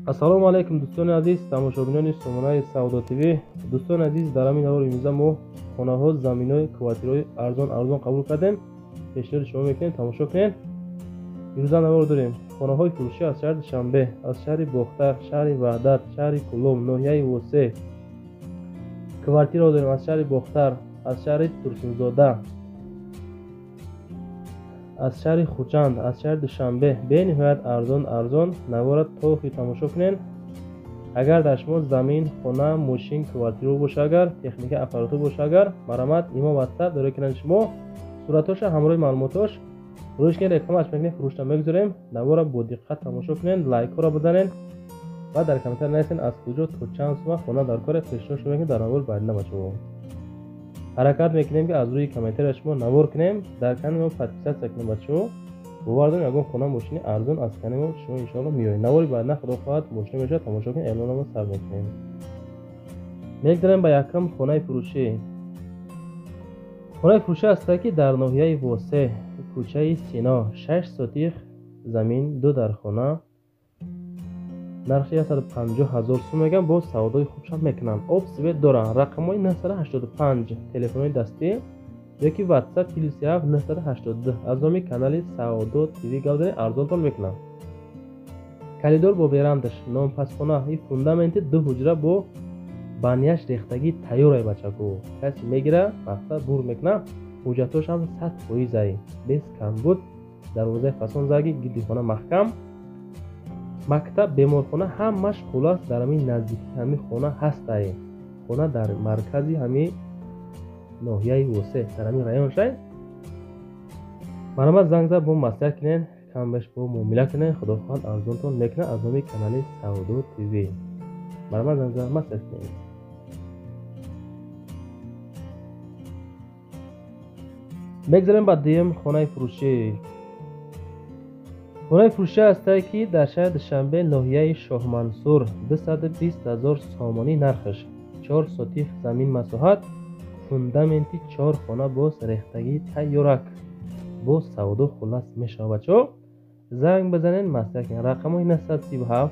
Ассалому алайкум, дӯстони азиз, тамошобинони сомонаи Савдо ТВ. Дӯстони азиз, дар ҳамин навори имрӯза мо хонаҳо, заминҳои, квартираҳои арзон арзон қабул кардем, пешниҳоди шумо мекунем, тамошо кунед. Имрӯза навор дорем хонаҳои фурӯшӣ аз шаҳри Душанбе, аз шаҳри Бохтар, шаҳри Ваҳдат, шаҳри Кӯлоб, ноҳияи Восеъ. Квартираҳо дорем аз шаҳри Бохтар, аз шаҳри Турсунзода, аз шаҳри Хуҷанд, аз шаҳри Душанбе. Бениҳоят арзон арзон. Навора то охир тамошо кунед. Агар дар шумо замин, хона, мошин, квартира боша, агар техника, аппаратура боша, агар марҳамат, имо, ватсап дора кунанд, шумо суратҳоша ҳамроҳи маълумотош рӯш кунед, рекламаш мекунед, фурӯшта мегузорем. Навора бо диққат тамошо кунед, лайкҳоро бизанед ва дар комментар нависед, аз куҷо, то чанд сума хона дар коре, пешниҳод шумо мекунем дар навори баъдина. Бачаҳо, ҳаракат мекунем, ки аз рӯи комментария шумо навор кунем. Дар канали мо подписаться кунем, бачаҳо. Бовар дорем, ягон хона, мошини арзон аз канали мо шумо иншоалло меоед. Навори баъдина, худо хоҳад, мошина мешавад, тамошо кунед, эълономо сар мекунем. Мегзарем ба якум хонаи фурӯшӣ. Хонаи фурӯшӣ ҳаста, ки дар ноҳияи Восеъ, кӯчаи Сино, 6 сотих замин, ду дархона, нархи 150 000 сум мегӯям, бо савдои хубшам мекунанд. Об, свет доранд. Рақамҳои 985 телефонҳои дастӣ ёки ватсап +7 982. Аз номи канали Савдо ТВ гап занед, арзонтон мекунам. Коридор бо верандаш, номпасхона и фундаменти, ду ҳуҷра бо баняш рехтагӣ тайёрай. Бачаку, касе мегира, мақсад бур мекуна. Ҳуҷҷатҳошам 100%-ай, без камбуд. Дарвозаи фасон заги, гирди хона маҳкам. Мактаб, беморхона, ҳамаш хулас дар ҳамин наздикии ҳамин хона ҳастай. Хона дар маркази ҳамин ноҳияи Восеъ, дар ҳамин район шай. Марҳамат, занг зад, бо маслиҳат кунед, камбеш бо муомила кунед, худо хоҳад, арзонтон мекунад. Аз номи канали Савдо ТВ марҳамат, занг зад, маслиҳат кунед. Мегзарем ба дуюм хонаи фурӯшӣ. Хонаи фурӯшӣ ҳастае, ки дар шаҳри Душанбе, ноҳияи Шоҳмансур, 220 000 сомонӣ нархаш, 4 сотих замин масоҳат, фундаменти, чор хона боз рехтагии тайёрак, бо савдо хулас мешавад. Бачаҳо, занг бизанед, маслиҳат кунед. Рақамҳои 937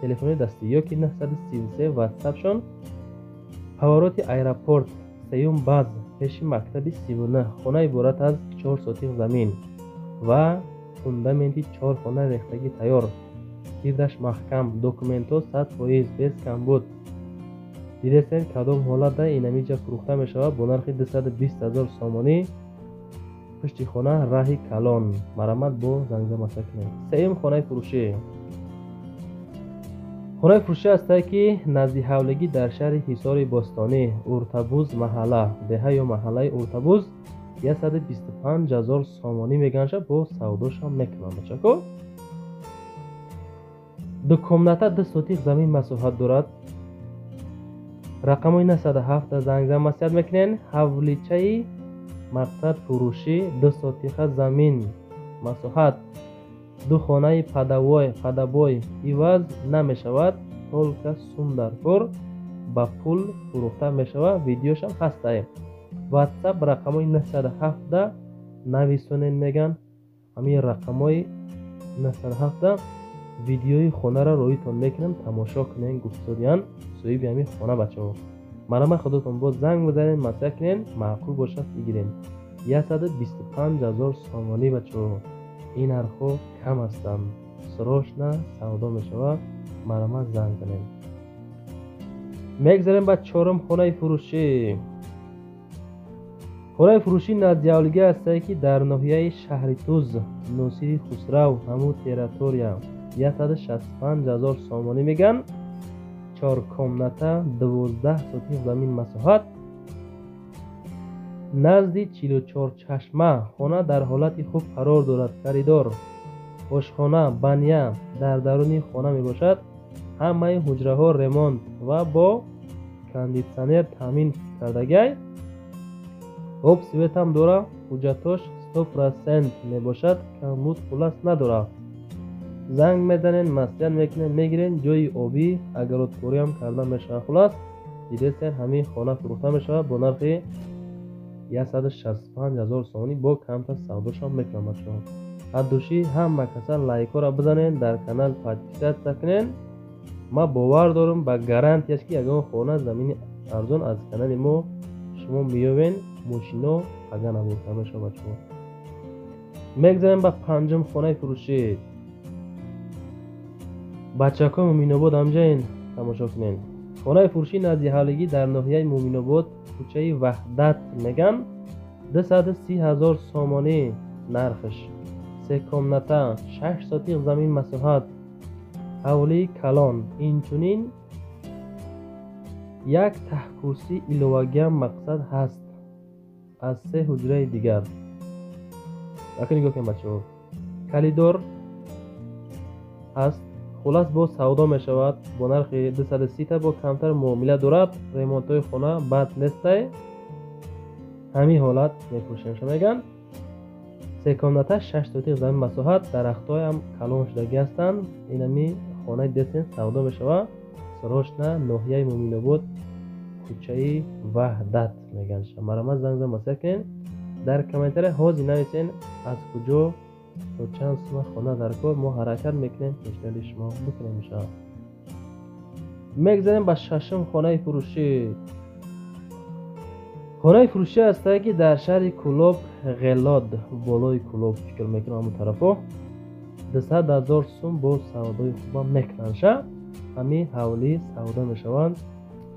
телефони дастӣ ёки 933 ватсапшон. Повороти аэропорт, сеюм баз, пеши мактаби 39. Хона иборат аз 4 сотих замин ва фундаменти, чор хона рехтагӣ тайёр, гирдаш маҳкам, документҳо 100%, без камбуд. Дидестем, кадом ҳолатда инамиҷа фурӯхта мешавад бо нархи 220 000 сомонӣ. Пушти хона раҳи калон. Марҳамат, бо зангза маслиҳат кунед. Сеюм хонаи фурӯшӣ. Хонаи фурӯшӣ ҳастае, ки назди ҳавлигӣ дар шаҳри Ҳисори бостонӣ, Уртабуз маҳалла, деҳа ё маҳаллаи Уртабуз, 125 000 сомонӣ меганша, бо савдошам мекунанд. Бачако, ду комната, 2 сотих замин масоҳат дорад. Рақамҳои 907 зангза, маслиҳат мекунед. Ҳавличаи мақсад фурӯшӣ, 2 сотиха замин масоҳат, ду хонаи падабой, иваз намешавад, только сум дар кор, ба пул фурӯхта мешавад. Видеошам ҳастае. Ватсап рақамҳои 907 нависонед, меган. Ҳамин рақамҳои 907 видеои хонаро роитон мекунам, тамошо кунед, гуфтодиян соҳиби ҳамин хона. Бачаҳо, марҳамат, худотон боз занг бизанед, маслиҳат кунед, маъқул бошад, бигиред. 125 000 сомонӣ. Бачаҳо, ин нархҳо кам ҳастанд, срочно савдо мешавад. Марҳамат, занг занед. Мегзарем ба чорум хонаи фурӯшӣ. Хонаи фурӯшӣ назди ҳавлигӣ ҳастае, ки дар ноҳияи Шаҳритуз, Носири Хусрав, ҳамун территория, 165 000 сомонӣ меган, чор комната, 12 сотих замин масоҳат, назди 44 чашма. Хона дар ҳолати хуб қарор дорад. Коридор, ошхона, баня дар даруни хона мебошад. Ҳамаи ҳуҷраҳо ремонт ва бо кондитсионер таъмин кардагиай. Об, светам дора. Ҳуҷҷатҳош 100% мебошад, камбуд хулас надорад. Занг мезанед, маслиҳат мекунед, мегиред. Ҷои обӣ, огородкориам карда мешавад. Хулас, дидестен, ҳамин хона фурӯхта мешавад бо нархи 165 000 сомонӣ, бо камтар савдошам мекунам. Бачаҳо. От души ҳама каса лайкҳоро бизанен, дар канал подписаться кунен. Ман бовар дорам ба гарантияш, ки ягон хона, замини арзон аз канали мо шумо меёбен. Мошино пага набурда мешавад, бачаҳо. Мегзарем ба панҷум хонаи фурӯшӣ. Бачакҳои Муминобод, ҳамҷаин тамошо кунен. Хонаи фурӯшӣ назди ҳавлигӣ дар ноҳияи Муминобод, кӯчаи Ваҳдат меган, 230 000 сомонӣ нархш. Се комната, 6 сотих замин масоҳат, ҳавлии калон, инчунин як таҳкурсӣ иловагиам мақсад ҳаст аз се ҳуҷраи дигар. Ака, нигоҳ кунед, бачаҳо, коридор ҳаст. Хулас, боз савдо мешавад бо нархи 230-та, бо камтар муомила дорад. Ремонтҳои хона бад нестай, ҳамин ҳолат мефурӯшемша меган. Се комната, 6 сотих замин масоҳат, дарахтҳоям калон шудагӣ ҳастанд. Инами хонаи десен савдо мешавад срочно, ноҳияи Муминобод, кӯчаи Ваҳдат меган. Марҳамат, занг зан, маслиҳат кунед. Дар комментария ҳозир нависен, аз куҷо, то чанд сума хона дар кор. Мо ҳаракат мекунем, пешниҳоди шумо бикунем иншоалло. Мегзарем ба шашум хонаи фурӯшӣ. Хонаи фурӯшӣ ҳастае, ки дар шаҳри Кӯлоб, Ғелод, болои Кӯлоб, фикр мекунам, ҳамон тарафҳо, 200 000 сум бо савдои хубам мекунанд ша. Ҳамин ҳавлӣ савдо мешаванд,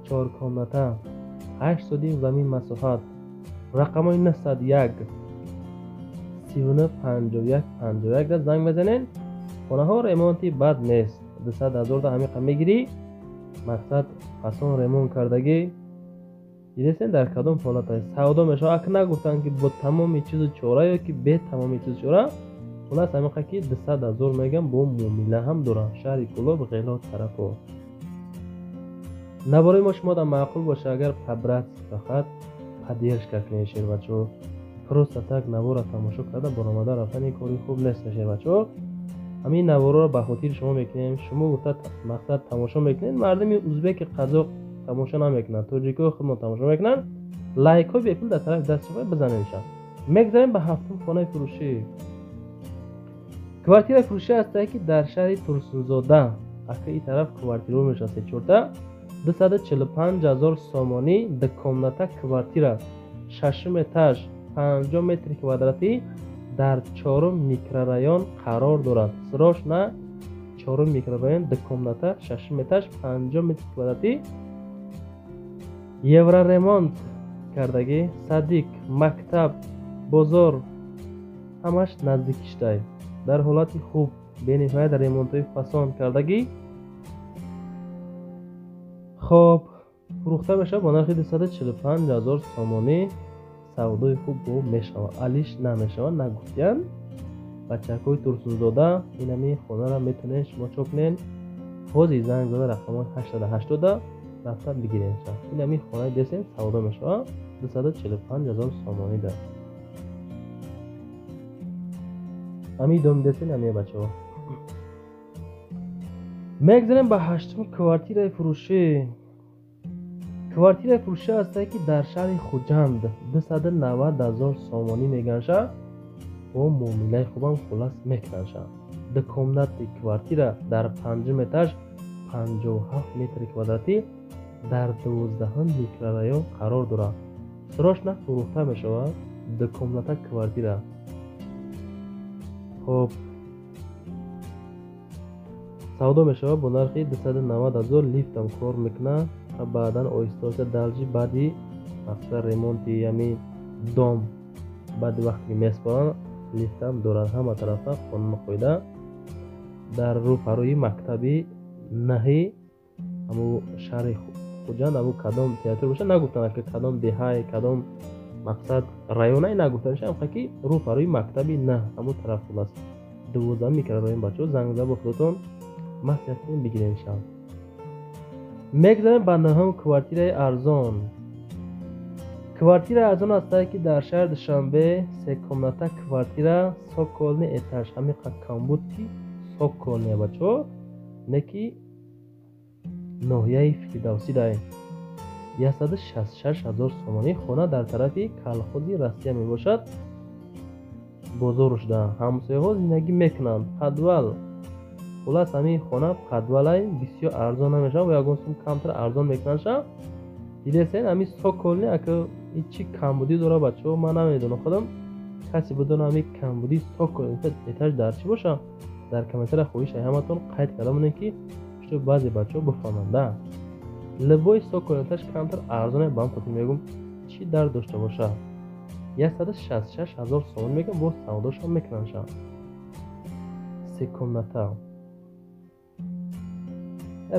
чор комната, 8 сотих замин масоҳат. Рақамҳои 901 39 51 51 да занг мезанед. Хонаҳо ремонти бад нест. 200 000 да ҳамиқа мегирӣ, мақсад, фасон ремонт кардагӣ. Дидесен, дар кадом ҳолат савдо мешавад. Ак нагуфтанд, ки бо тамоми чизу чора ё ки бе тамоми чизу чора. Хулас, ҳамиқа ки 200 000 мегам, бо муомила ҳам доранд. Шаҳри Кӯлоб, Ғелот тарафо. Наворои мо шумо да маъқул боша, агар по-братски фақат поддержка кунед, шербачаҳо. Просто так навора тамошо карда баромада рафтан ин кори хуб нест, шербачаҳо. Ҳамин наворро ба хотири шумо мекунем. Шумо гуфта, мақсад, тамошо мекунед. Мардуми узбеки, қазоқ тамошо намекунанд, тоҷикои худмон тамошо мекунанд. Лайкҳои бепул дар тарафи дасти шумо бизанед ша. Мегзарем ба ҳафтум хонаи фурӯшӣ. Квартираи фурӯшӣ ҳастае, ки дар шаҳри Турсунзода, ака, и тараф квартираҳо мешавад се-чорта. 245 000 сомонӣ, дукомната квартира, шашум этаж, 50 метри квадратӣ, дар чорум микрорайон қарор дорад. Срочно, чорум микрорайон, дукомната, шашум этаж, 50 метри квадратӣ, евроремонт кардагӣ. Садик, мактаб, бозор ҳамаш наздикиштай. Дар ҳолати хуб, бениҳоят ремонтҳои фасон кардагӣ. Хоб, фурӯхта мешавад бо нархи 245 000 сомонӣ. Савдои хуб бо мешавад, алиш намешавад нагуфтиянд. Бачакҳои Турсунзода, инами хонаро метавонед шумо чо кунед? Ҳозир занг зада, рақамҳои 880 рафта бигиред. Инами хонаи десен савдо мешавад 245 000 сомонӣ да. Ҳамин дом десен ҳамия, бачаҳо. Мегзарем ба ҳаштум квартираи фурӯшӣ. Квартираи фурӯшӣ ҳастае, ки дар шаҳри Хуҷанд, 290 000 сомонӣ меганша, бо муомилаи хубам хулас мекунандша. Дукомнатный квартира дар панҷум этаж, 57 метри квадратӣ, дар 12-ҳум микрорайон қарор дорад. Срочно фурӯхта мешавад дукомната квартира. Хоб, савдо мешавад бо нархи 290 000. Лифтам кор мекунад ва баъдан оҳиста оҳиста далжи баъди, мақсад, ремонти ҳамин дом, баъди вақте ки меспоранд, лифтам дорад. Ҳама тарафа қонуну қоида. Дар рӯпарӯи мактаби наҳи ҳамун шаҳри Хуҷанд. Ҳамун кадом театр боша нагуфтанд, ки кадом деҳае, кадом, мақсад, районае нагуфтанд. Ҳамқа ки рӯпарӯи мактаби на ҳамун тараф, хулас, 12-ум микрорайон. Бачаҳо, занг зада бо худотон маслиҳат кунед, бигиред шав. Мегзарем ба нӯҳум квартираи арзон. Квартираи арзон ҳастае, ки дар шаҳри Душанбе, секомната квартира, цокольный этаж. Ҳамин қад кам буд, ки цокольный, бачаҳо, не ки ноҳияи Фирдавсӣ дай, 166 000 сомонӣ. Хона дар тарафи Колхози Россия мебошад. бозор шуда. Ҳамсояҳо зиндагӣ мекунанд. Подвал. Хулас ҳамин хона подвалай бисёр арзон намешавад ва ягон сум камтар арзон мекунанд. Дидесен ҳамин соколни ака чӣ камбудӣ дора бачаҳо, ман намедонам худам. Касе бидона ҳамин камбудии сокол этаж дар чӣ боша, дар комментария хоҳиш ҳаматон қайд карда монед ки что баъзе бачаҳо бифаҳманд. Любой сокол этаж камтар арзоне, ба ҳам хотир мегӯм чӣ дар дошта боша. 166 000 сомон мегӯям, боз савдошам мекунанд. Се комната.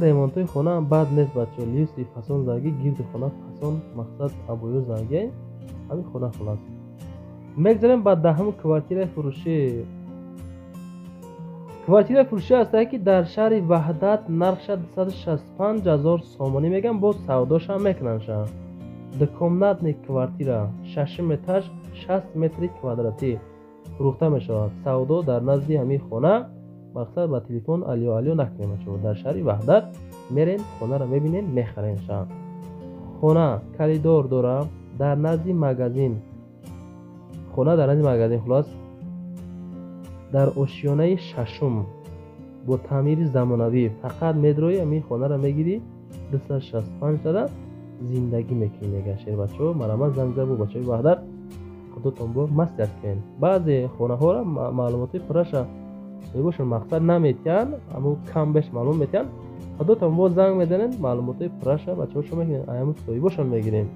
Ремонтҳои хона бад нест бачаҳо, люстри фасон заги, гирди хона фасон, мақсад обоё заги, ҳамин хона хулас. Мегзарем ба даҳум квартираи фурӯшӣ. Квартираи фурӯшӣ ҳастае ки дар шаҳри Ваҳдат нархша 265 000 сомонӣ мегӯям, боз савдошам мекунанд. Двухкомнатный квартира, шашум этаж, 60 метри квадратӣ фурӯхта мешавад. Савдо дар назди ҳамин хона, мақсад ба телефон алё алё накунем бачаҳо. Дар шаҳри Ваҳдат мерен, хонаро мебинем, мехарем. Хона коридор дора, дар назди магазин. Хона дар назди магазин, хулас дар ошёнаи шашум бо таъмири замонавӣ. Фақат медрои ҳамин хонаро мегирӣ 265 сада зиндагӣ мекунӣ мегӯяд шербачаҳо. Марҳамат занг зада бо бачаҳои Ваҳдат худотон бо маслиҳат кунед. Баъзе хонаҳоро маълумоти пурраша соҳибошон мақсад наметиҳанд, аммо кам беш маълум метиҳанд. Худотон бо занг мезанед, маълумотҳои пурраша бачаҳо шумо мекунед, аямо соҳибошон мегирем.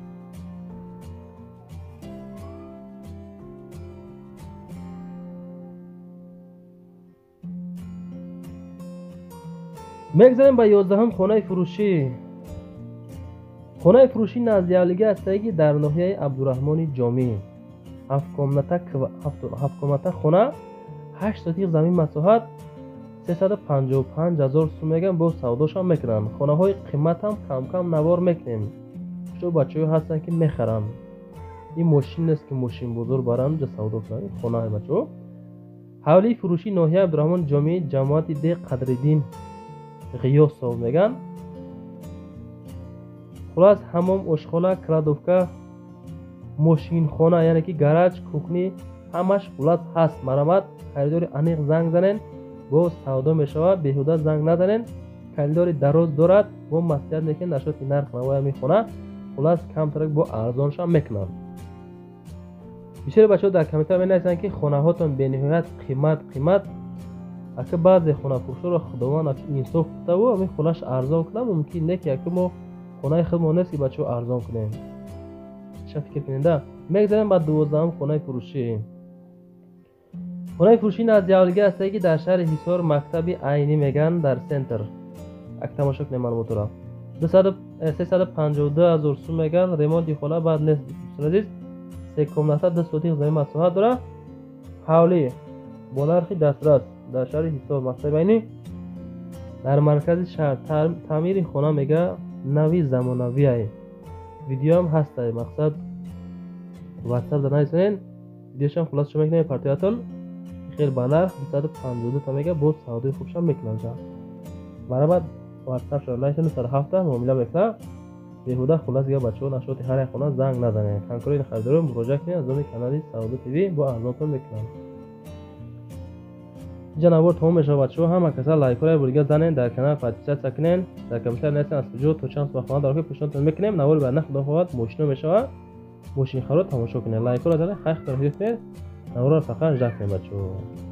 Мегзарем ба 11-ум хонаи фурӯшӣ. Хонаи фурӯшӣ наздиавлига ҳастае ки дар ноҳияи Абдураҳмони Ҷомӣ. Ҳафткомната хона, 8 сотиқ замин масоҳат, 355 000 сум мегӯям, боз савдошам мекунанд. Хонаҳои қиматам кам-кам навор мекунем. Чун бачаҳо ҳастанд ки мехаранд. Ин мошин нест ки мошинбозор баранд ҷа савдо кунанд. Ин хонаи бачаҳо. Ҳавлии фурӯшӣ ноҳияи Абдураҳмони Ҷомӣ, ҷамоати Де Қадриддин Ғиёсов мегӯянд. Хулас ҳамом, ошхона, кладовка, мошинхона, яъне ки гараж, кухни, ҳамаш хулас ҳаст. Марҳамат харидори аниқ занг занен, боз савдо мешавад. Беҳуда занг назанен. Коридори дароз дорад, бо маслиҳат мекунем дар шоти нарх навои ҳамин хона. Хулас камтарак бо арзоншам мекунанд. Бисёре бачаҳо дар комментария менависанд ки хонаҳотон бениҳоят қимат қимат. Ака баъзе хонафурӯшоро Худованд ака инсоф кутаву ҳамин хонаш арзон кунад, мумкин не ки ака мо хонаи худмон нест ки бачаҳо арзон кунем. Ча фикр кунед? Мегзарем ба 12-ум хонаи фурӯшӣ. Хонаи фурӯшӣ наздиавлига ҳастае ки дар шаҳри Ҳисор, мактаби Айнӣ мегӯянд, дар центр. Ак тамошо кунем маълумотро. 352 000 сум мегӯянд. Ремонти хона баъд нест дӯстони азиз. Се комната, 2 сотиқ замин масоҳат дорад. Ҳавлӣ бо нархи дастрас дар шаҳри Ҳисор, мактаби Айнӣ, дар маркази шаҳр. Таъмири хона мега нави замонавиай. Видеоам ҳастай, мақсад WhatsApp да нависонед, видеошам хулос шумо мекунед партиятон. Хеле ба нарх 252 та мега, боз савдои хубшам мекунанд. Барабар WhatsApp шо нависонед, 7 муомила мекунад. Беҳуда хулас дига бачаҳо нашоти ҳар як хона занг назанед. Ҳамкорони харидоро муроҷиат кунед аз номи канали Савдо ТВ, бо арзонтон мекунанд. Инҷа навор тамом мешавад бачаҳо. Ҳама каса лайкҳоро бурга занед, дар канал подписаться кунед, дар комментария нависед аз куҷо то чанд соат хона дар охир пешниҳодтон мекунем. Навори баъд Худо хоҳад мошино мешавад. Мошинхаро тамошо кунед, лайкҳоро занед, хайр худро ҳифз кунед, наворро фақат жда кунед бачаҳо.